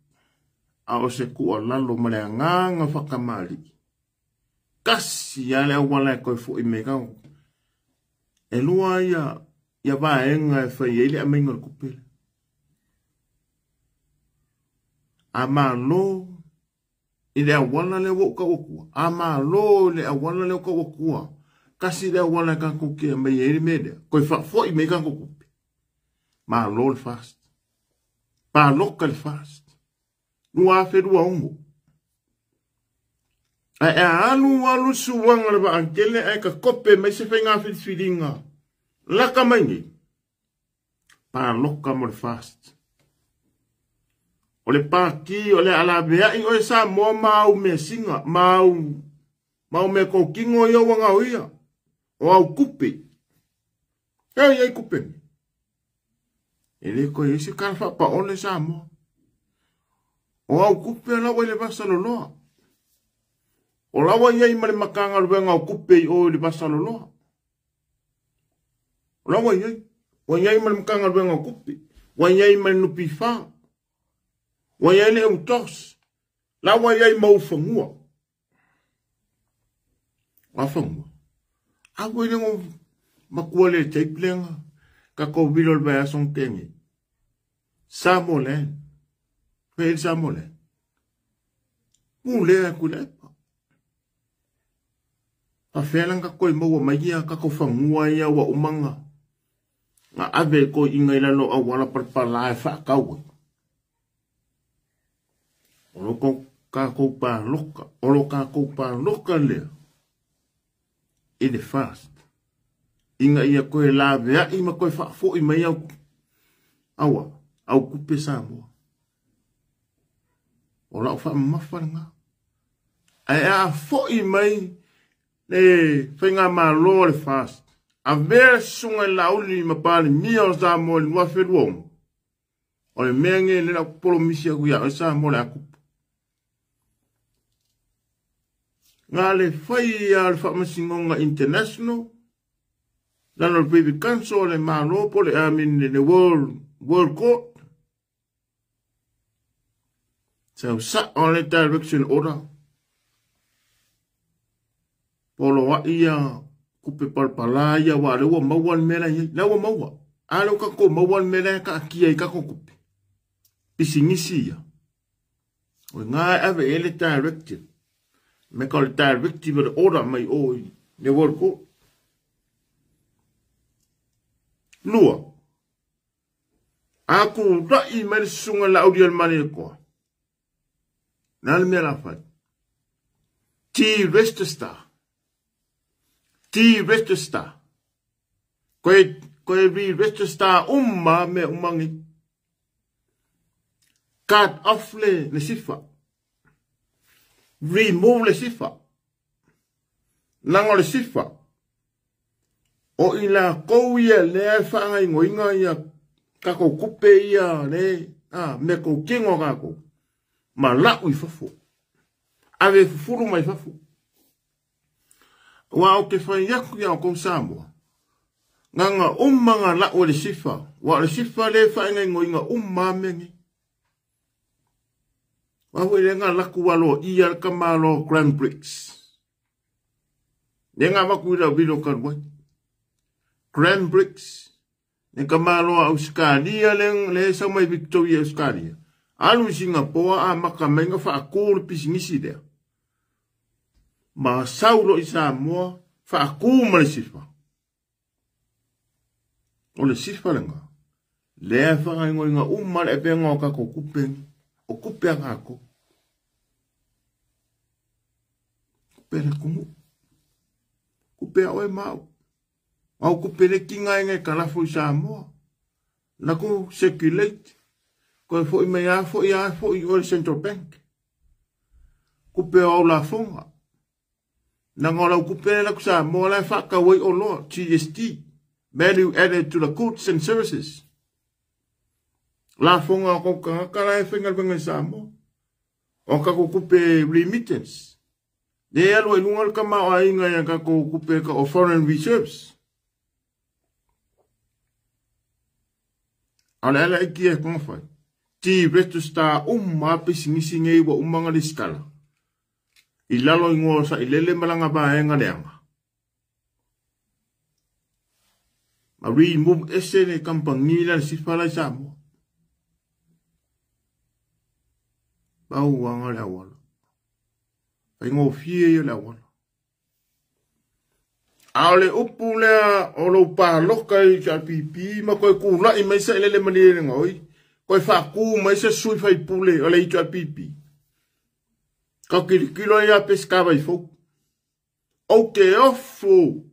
a o se tuualalo ma le agaga faatamalii. Tasi lava le auala e toe foi mai ai. E lua ia vaega e fai ai le aumaiga o le tupe lea. A malo i le auala lea ua ou tau atua, a malo i le auala lea ua tau atua, tasi le auala e tatou te aumai ai le mea lea, toe faafoi mai tatou tupe. Malo le FAST. Palota le FAST. 2026. Ae a alu alu suaga le vaatele ae takope mai se faiga filifiliga laka mai nei, palota mo le FAST. O le pati o le a laveai oe Samoa ma au measina, ma au mea totino ia ua gaoia, o au tupe. E i ai tupe nei. E le toe i ai se tala faapaole Samoa. O au tupe la ua i le vasaloloa. O la ua i ai ma le Matagaluega o Tupe i o i le vasaloloa. O la ua i ai. Ua i ai ma le Matagaluega o Tupe. Ua i ai ma le NPF. Ua i ai le UTOS. La ua i ai ma ufanua. O a fanua. A ua i le matua le tape lenga. Tatou vilo le vaiaso na tea nei. Samoa Land. Fai ai le Samoa Land. Pulea e Tuilaepa. Faafefea la ona tatou toe maua mai ia tatou fanua ia ua uma ona ave e toeaiina i lalo o auala palapala e faatau ai. O lo tatou palota, o lo tatou palota lea i le FAST ina ia toe laveai ma toe faafoi mai au aua au tupe Samoa. O lau faamamafa lena. Ae a foi mai le faigamalo a le FAST, avea le susuga i Laauli ma Palemia o Samoa i le 2026, o le mea lenei lea o le a ou polomisi atu ia oe Samoa o le a tupu. Nga le fai a le Faamasinoga International, lalo le Privy Council le Malo po le I mean le World Court. Sau sa o le direction order. Polo a ia kupe palpala ia wa le ua maua le mea ia. La ua maua. A le ka ko maua le mea ka kia i ka ko kupe. Pisingisi ia. O ngā ave e le directive. Me ka le directive le order mai o i le World Court. Lua. Aku rai mai le sunga la audi al mani le koa. Nā le mea la whai. T-register. T-register. Koe re-register umma me umangi. Cut off le sifa. Remove le sifa. Nanga le sifa. O ila kou ia lea whaanga ingo inga ia kako kupe ia le a me kou kingo kako. Ma lau i fafo. Ave fufuru mai fafo. Wa o ke whai aku ia o kou Samoa. Nganga umma ngā lau le sifa. Wa le sifa le whaanga ingo inga umma mengi. Wa hui le ngā laku walo ia le kamalo Grand Prix. Le ngā maku ila vilo karuai. Grand Prix. Le kamalo a Australia le sau mai Victoria Australia. Alu i Singapore a maka mainga whaakū le pisingisi lea. Ma saulo i Samoa whaakū ma le sifa. O le sifa le ngā. Lea whangaingo inga umma le epenga o kako kupengi. O kupe a ngāko. Kupe le kumu. Kupe a oe mau. Au kupe le kinga inga kalafo i Samoa. Naku circulate. Koe foi mai a foi a foi o le Central Bank. Kupe o la fonga. Nanga lau kupe la ku Samoa la whakawai o loa. GST. Value added to the goods and services. La fonga ko kangaka la e whenga i Samoa. O kako kupe remittance. Le alu e lunga le kama o ainga ia kako kupe ka o foreign reserves. A le ala iki e konga whai. Ti register umma pisingisi ngei wa umanga le skala. I lalo ingoa sa i lele malanga baenga leanga. Ma remove ese le kampangi la sifa la Samoa. Pau anga le awala. Pai ngōfie ia le awala. A le upu lea o lo pāloka i ka pipi ma koe kūlai mai sa ilele mani le ngoi. Koe whakū mai sa sui whai pule o le i pipi. Ka kilikilo ia peskawa i fau. O te ofo.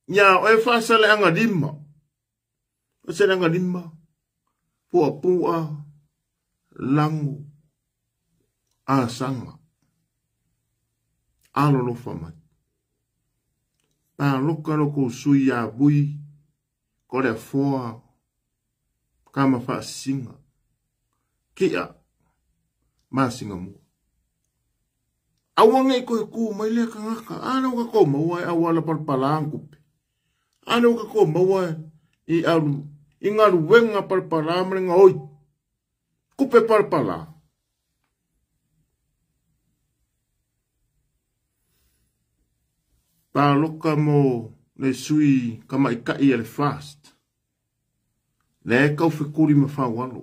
Ia oe whasa le anga lima. Whasa le anga lima. Pua pua. Langu. Asanga. Alolofa mai. Pāloka loko sui a bui. Ko le foa. Kama whaasinga. Kia. Masinga mua. Awa ngai koe kū mai lea kangaka. Ana waka kō maua e awala palpala ankupe. Ana waka kō maua i alu. I ngalu wenga palpala marenga oi. Kupe palpala. Pāloka mō le sui kamaikai a le fast. Le e kau whekuri ma whawalo.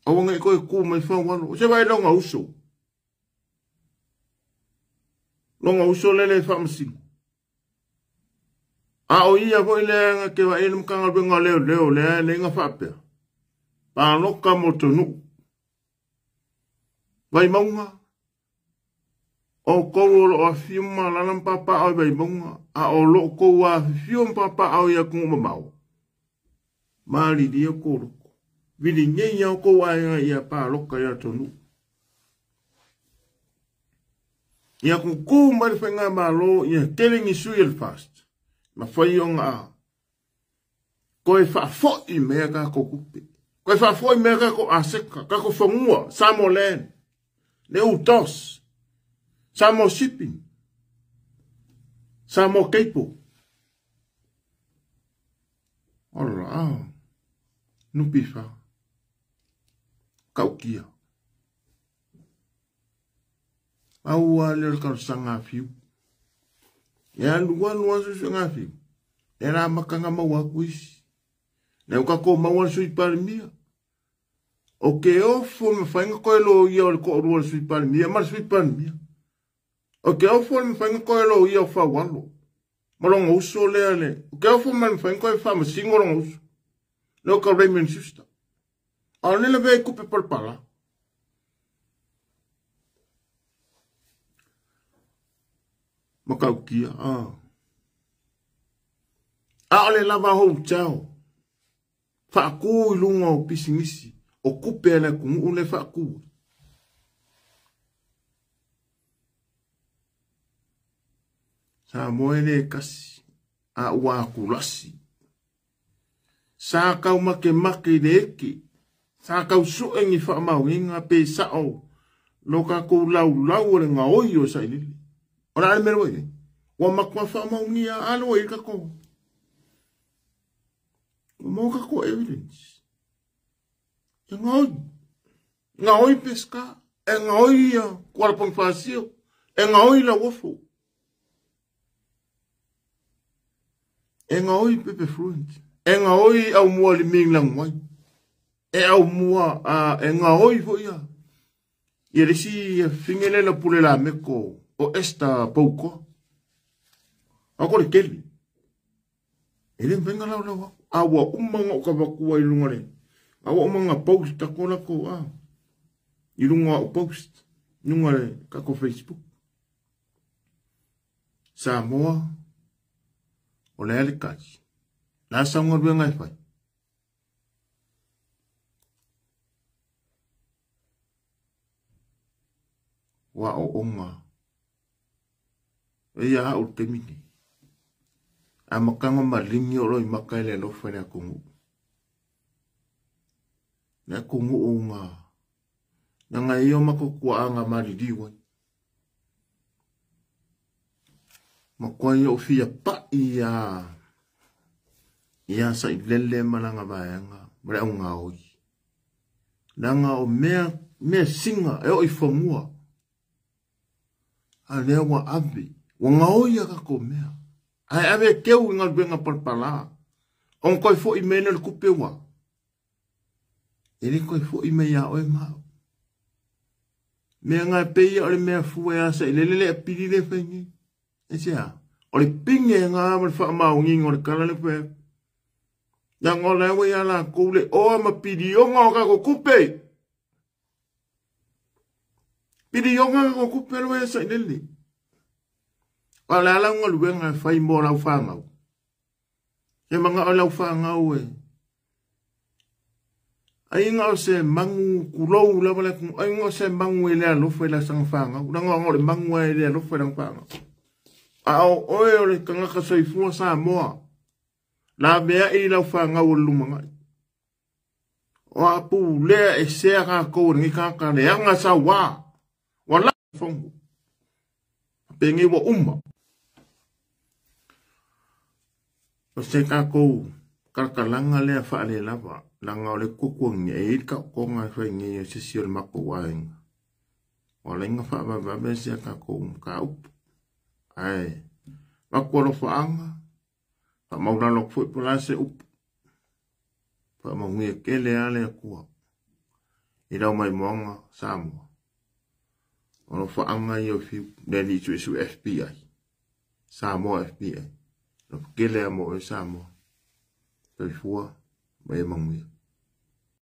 Awa ngai koe kū mai whawalo. O se vai longa uso. Longa uso lele whamasino. A o ia foi le anga ke wa ene mkanga benga leo leo le le nga whapea. Pāloka mō tonu. Vai maunga. O kou o lo a fiuma lana papa au vai maunga. A o lo kou a fiuma papa au ia kungu mamau. Maari lia kōroko. Vili ngei au kou a inga ia pāloka ia tonu. Ia kuku mai whainga malo ia telengi sui el fast. Ma whai o ngā. Koe whaafoi mea ka ko kupe. Koe whaafoi mea ka ko aseka. Ka ko whangua. Samoa Land. Le utos. Samoa Shipping. Samoa Cable. Ola, ah. NPF. Kaukia. Aua le o le talosaga a Fiu. E alu alu lava suesuega a Fiu. E la amataga maua atu isi. Lea ua tatou maua le Sui Palemia. O ke ofo le mafai ona toe loia o le toalua o le Sui Palemia ma le Sui Palemia. O ke ofo le mafai ona toe loia o Faualo ma lona uso lea le. O ke ofo ma le mafai ona toe faamasino lona uso. Lea o ka Raymond Schuster. A o le lavea i tupe palapala. Matautia, ah. A o le lava hotel faatu i luga o pisinisi o tupe a le atunuu le faatu. Samoa e le kasi, a ua atulasi. Sa tau makemake i le eke, sa tau sue ni faamaoniga pe sao lo tatou laulau o le gaoi o sailele. O le a le mea ua i ai? Ua matua faamaonia a le ua i ai tatou. Ua maua tatou evidence. E gaoi. Gaoi Pesca, e gaoi ia Kuala Ponifasio, e gaoi Lauofo. E gaoi Pepe Fluent, e gaoi Aumua Liming Laguai. E Aumua, e gaoi foi ia. Ia le isi fine le la pule la meko o Esther Poukoa. A ko le keli. E le mawhenga lau lau aku. A ua uma nga o kavatua i lunga le. A ua uma nga post ta ko lako a. I lunga o post. Lunga le kako Facebook. Samoa. O le ale kati. La saunga luenga e whai. Wa o onga. E ia au te mini. A makanga malingi o loi maka ele alofa le akongu. Le akongu o ngā. Na ngā iyo mako kua a ngā maririwa. Makua ia o fia pa ia. Ia sa i lele malanga vaeanga. Mare au ngā oi. Nanga o mea, mea singa e o i whamua. A lea ua ave. Ua ngā oi a kako mea. Ai ave keu i ngā luenga palpala. On koe fo i mene le kupe ua. E le koe fo i me ia oe mau. Mea ngā peia o le mea fua e asa i lele le apili le whaingi. E se a. O le pinge ngā ma le whaamaunginga o le kala le whae. Ia ngā lewa ia la kou le oa ma pirionga o kako kupe. Pirionga kako kupe le wea sa i lele. O le ala ngā luenga e whai mō lau whāngau. E manga o lau whāngau e. Ai ngā o se mangu kulou lava le kungu. Ai ngā o se mangu e lea alofa i la sanga whāngau. Nanga ngā o le mangu e lea alofa i la whāngau. A o oe o le kangaka soifua Samoa. La mea i lau whāngau o le lumangai. O a pū lea e sea ngā kou ngi kaka le anga sa wā. Wa la whangu. Penge wa uma. O se kākou kalakalanga lea whaale lava. Langa o le kukuangi e i ka konga whai ngi o sisi o le mako waenga. O le inga whaavawawe se kākou ka upu. Ai, waku alo whaanga. Wha maulalo fui pula se upu. Wha maungia kele ale akua. I rau mai moanga Samoa. O lo whaanga i o whiu. Neni tu isu FBI. Samoa FBI. Lo kele a mo e Samoa. Toi fua, mai e manguia.